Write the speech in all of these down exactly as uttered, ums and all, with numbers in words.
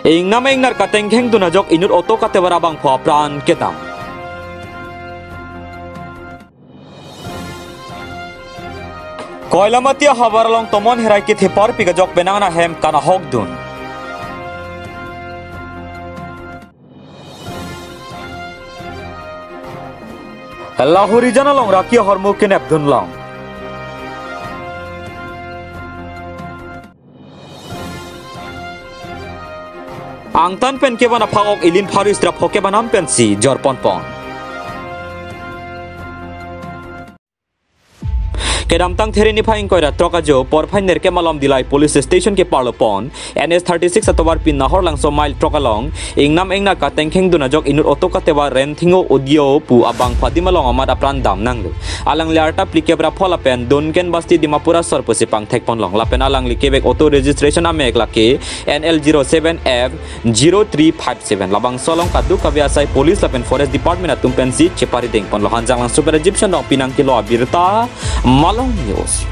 Ingnam ingnar katengkheng dun ajok inut auto katevar abangphu apran kedam. Koilamati ahavar along tomon herai kethe parpik ajok penang an ahem kanahok dun. Lahorijan along raki ahormu kenep dun long. Angtan pen kevan aphak-ok ilin pharo-isi ra phokep anam pensi jorponpon. Kedamtang There niphai ingkoi ra throk ajo porphai nerkep malom Dillai Police Station keparlopon N H thirty-six atovar pen Nahorlangso mile throk along ingnam ingnar katengkheng dun ajok inut auto katevar Renthingho Udio pu abangphu adim along amat apran damnanglo. Alangli arta phlikep ra pho lapen Dunken Basti Dimapur asor pusi pangthekponlong lapen alangli kevek auto registration amek lake N L zero seven F zero three five seven. Labangso along kadokave asai police lapen forest department atum pensi cheparidengponlo. Hanjanglangso pen Rajiv Shanrong pinang kelo abirta, Malong News.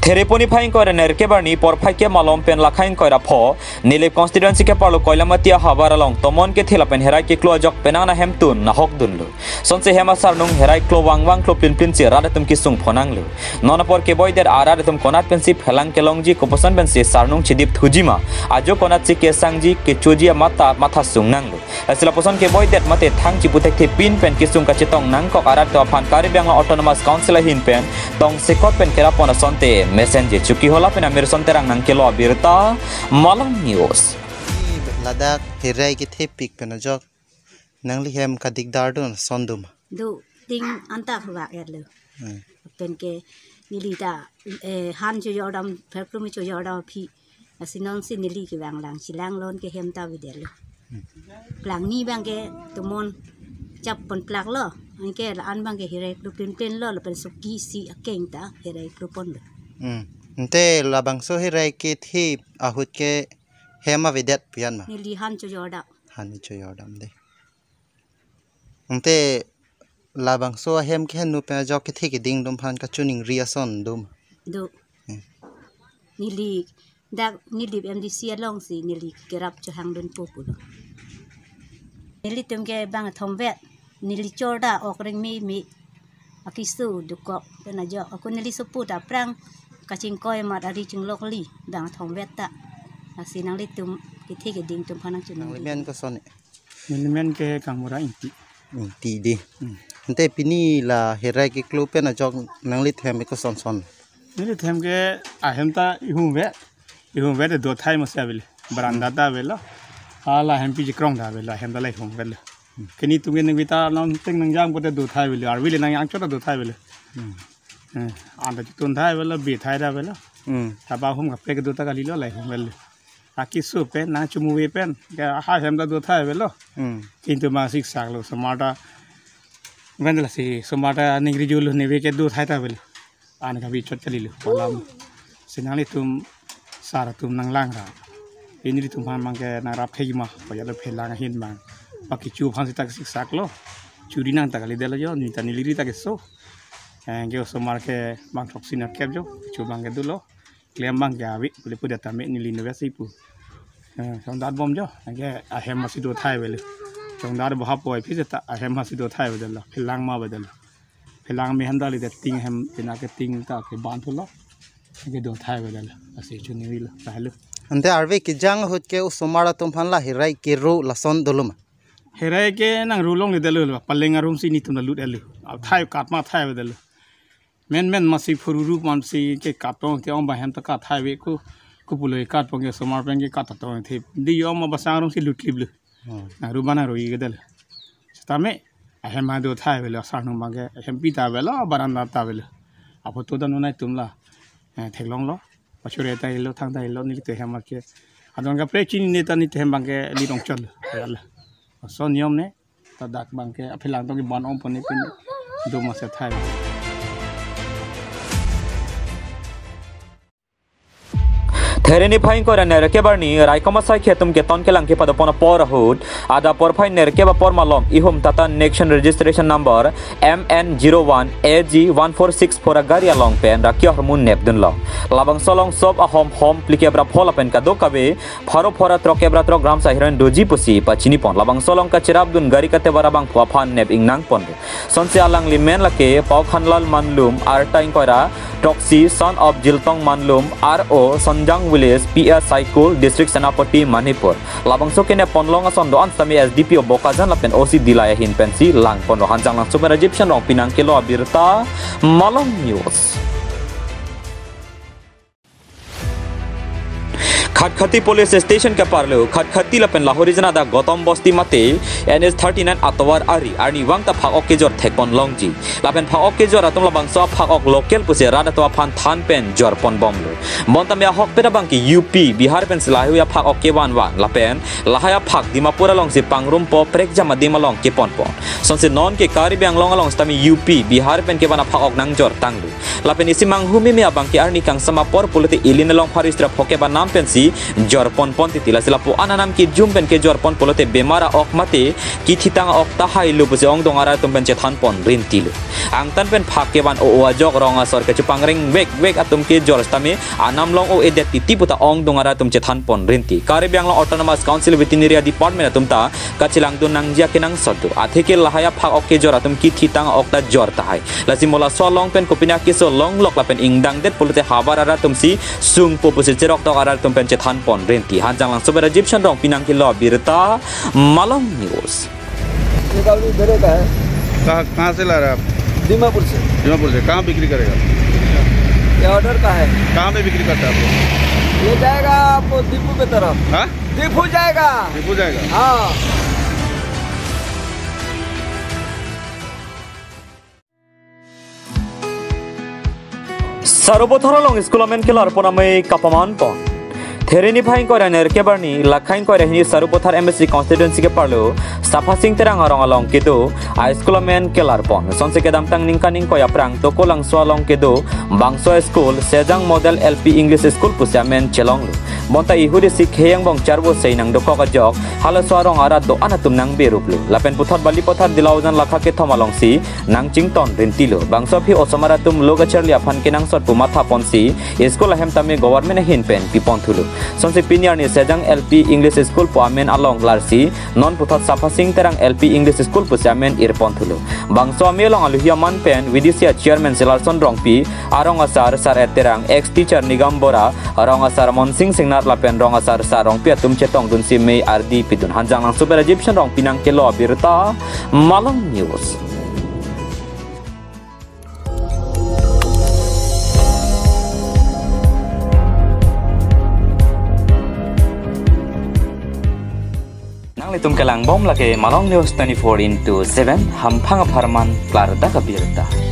There pon niphai ingkoi ra nerkep arni porphai kep malom pen lakha ingkoi ra pho Nilip constituency keparlo Koilamati ahavar along tomon kethe lapen herai keklo ajok penang an ahem tun nahok dunlo. Sonsi hem asarnung herai klo vangvang klo plinplin si rat atum kesung phonanglo. Non apor keboidet arat atum konat pensi phelang kelongji kopuson pensi sarnung chedip thuji ma, ajo konatsi kesangji kechoji amat ta matha sungnanglo. Lasi lapuson keboidet mate thang chipu thekthe pin pen kesung kachetong nangkok arat atum aphan Karbi Anglong Autonomous Council ahin pen tongsekot pen kerapon asonte mesenji. Chokihola pen Amirson Terang nangkelo abirta, Malong News. Ladak herai kethepik pen ajok nangli hem kadik dar dun son dum. Do, ting anta khuak etlo. Hmm. Penke neli ta, eh, han chojordam, pherkrum chojordam aphi. Lasi nonsi neli kevang lang, chelang lon ke hem ta avedetlo. Hmm. Klangni abangke tomon chap ponplaklo. Anke la-an abangke herai klo plinplin lo, lapen soki isi akeng ta herai kloponlo. Hmm. Ante labangso herai kethe ahut ke hem avedet pu-an ma? Neli han chojordam. Han chojordam de. Ante labangso ahem keheno pen ajok kethe keding atum aphan kachiningri ason dum. Do. Hmm. Neli dak Nilip M D C alongsi neli kerap chohang dunpo pulo. Nelitum ke bang thomvet. Neli chorda ok reng meme. Akisu dokok pen ajok. Ako neli sopo ta aphrang kachingkoi amat ari chinglokli bang thomvet ta. Lasi nanglitum kethe keding atum aphan nangchiningri. Nangli men koson e? Neli men ke Kangmura Ingti. Ingti de. Hmm. Ante pini la herai keklo pen ajok nangli hem ke kosonson? Neli hem ke ahem ta ihumvet. Ihumvet do thai masi avelo. Baranda ta avelo. Hala hem pi chikrong ta avelo. Hem ta la ihumvetlo. Hmm. Kini tum ke nangvita nangteng nangjang pote do thai avelo. Arvi le nangjang chot ta do thai avelo. Hmm. Eh, anta chitun thai avelo, bi thai ta avelo. Hmm. Taba hum kaprek do ta kalilo la ihumvetlo. Akisu pen, nangchumuve pen, ke ha hem ta do thai avelo. Hmm. Kintu ma siksaklo, osomar ta, ven lasi, osomar ta ningri julo, neve ke do thai ta avelo. An kabi chot kalilo, palam. Si nanglitum, sar atum nanglang ra. Pini nelitum aphan abangke nangrap thekji ma, pajat lo phelang ahin abang. Baki chu aphan seta siksaklo. Churi nang ta kalidetlo jo, neta neli ri ta keso. Eh, ke osomar ke bang throksi nerkep jo, chu abangke dolo. Klem abangke ave, pule pudet tame neli nove si pu. Eh, chongdat bom jo, anke ahem masi do thai avelo. Chongdat boha poi phi seta ahem masi do thai avedetlo, phelang ma avedetlo. Phelang me hem ta lidet ting hem, pina ke ting ta ke ban thulo. Anke do thai avedetlo, lasi chiningri lo, tahai lo. Ante arve kejang ahut ke osomar atum aphan la herai kero lason dolo ma? Herai ke nangro longledetlo, paleng arum si nelitum la lut etlo. Athai kat ma thai avedetlo. Men men masi phururu masi ke katong te ong ba hem ta kathai ave ko, ko pulo katong ke osomar pen ke katatong the. Di yom ma basang arum si lutkliplo. Hmm. Nangro ba nangro-i kedetlo. Setame ahem ma do thai avelo, asarnung abangke ahem pi ta avelo, baranda ta avelo. Apot to dan nonai atum la, eh, theklonglo. Pachure ta ilo, thang ta ilo, nelitum hem ke. Adon kaprek chinine ta nelitum hem abangke li rong chotlo. Yala. Ason niyom ne. Ta dak abangke aphelang tong keban om pon ne pin do masi thai. There niphai ingkoi ra nerkep arni raikom asaikhi atum keton kelang kepadopon apor ahut adap porphai nerkep apor malom ihum Tata Nexon registration number M N zero one A G one four six four agari along pen raki ahormu nepdunlong. Labangso along sop ahom hom phlikep ra pho lapen kadokave pharo phora throkkep ra throk gram sa heroin doji pusi pachinipon. Labangso along kacherapdun gari katebar abangphu aphan nep ingnangpon. Sonsi alangli men lake Paukhanlal Manlum, arta ingkoi ra throksi, son of Jiltong Manlum, R O, Sonjang Village, P S Saikul, District Senapati, Manipur. Labangso kenepponlong ason do-an sitame S D P O Bokajan lapen O C Dillai ahin pensi langponlo. Hanjanglangso pen Rajiv Shan Rongpi nangkelo abirta, Malong News. Khatkhati Police Station keparlo, Khatkhati lapen Lahorijan adak Gotom Bosti mate N H thirty-nine atovar ari arnivang ta phak-ok kejor thekponlongji. Lapen phak-ok kejor atum labangso aphak-ok local pusi rat atum aphan than pen jorponbomlo. Bonta me ahokpet abangke U P, Bihar pensi lahai aphak-ok kevanvan lapen lahai aphak Dimapur alongsi pangrumpo, prekjam adim along keponpon. Sonsi nonke Karbi Anglong along sitame U P, Bihar pen kevan aphak-ok nangjortanglo. Lapen isi manghumeme abangke arni kangsam apor pulote ili nelong pharo stra phokep anam pensi jorponpon titi. Lasi lapu-an anam kejum pen kejorpon pulote bemar a-ok mate kithitang a-ok tahai lo pusi ongdung arat atum pen chethanpon rintilo. Angtan pen phak kevan o-o ajok rong asor kechepangreng vekvek atum kejor sitame anam long o-edet titi puta ongdung arat atum chethanpon rinti. Karbi Anglong Autonomous Council Veterinary Department atum ta kachelangdun nangji akenangsot do. Atheke lahai aphak-ok kejor atum kithitang a-ok ta jor tahai. Lasi mo laso along pen kopine akeso longlok lapen ingdangdet pulote havar arat atumsi sungpo pusi cheroktok arat atum pen chethanpon rinti. Hanjanglangso pen Rajiv Shan Rongpi nangkelo abirta, Malong News. ये गाड़ी इधर का है। कहाँ, कहाँ से ला रहे हैं आप? दीमापुर से। दीमापुर से। कहाँ बिक्री करेगा? ये ऑर्डर का है। कहाँ पे बिक्री करता है आप लोग? ये जाएगा आपको दीपू की तरफ। हाँ? दीपू जाएगा। दीपू जाएगा। हाँ। Sarupathar along school amen kelarpon amei kapamanpon. There niphai ingkoi ra nerkep arni, Lakha ingkoi ra hini Sarupathar M A C constituency keparlo Sapha Sing Terang arong along kedo a-school amen kelarpon. Sonsi kedamtang ningkan ingkoi aphrang Tokolangso along kedo bangso school Sejang Model L P English School pusi amen chelonglo. Bonta ihudisi khei angbong charvo sei nangdokok ajok halaso arong arat do-an atum nangberuplo. Lapen puthot Balipathar Dilaujan Lakha kethom alongsi nangchington rintilo. Bangso aphi osomar atum lo kacharli aphan kenangsot pu mathaponsi school ahem tame government ahin pen piponthulo. Sonsi pini arni Sejang L P English School pu amen along larsi non puthot Sapha Sing Terang L P English School pusi amen irponthulo. Bangso amei along aluhi aman pen V D C a-chairman Silarson Rongpi, arong asar Sar Et Terang, ex teacher Nigam Bora, arong asar Monsing Singnar lapen rong asar Sar Rongpi atum chetongdunsi mei ardi pidun. Hanjanglangso pen Rajiv Shan Rongpi nangkelo abirta, Malong News. Nanglitum kelangbom lake Malong News twenty-four into seven, hamphang apharman klardak abirta.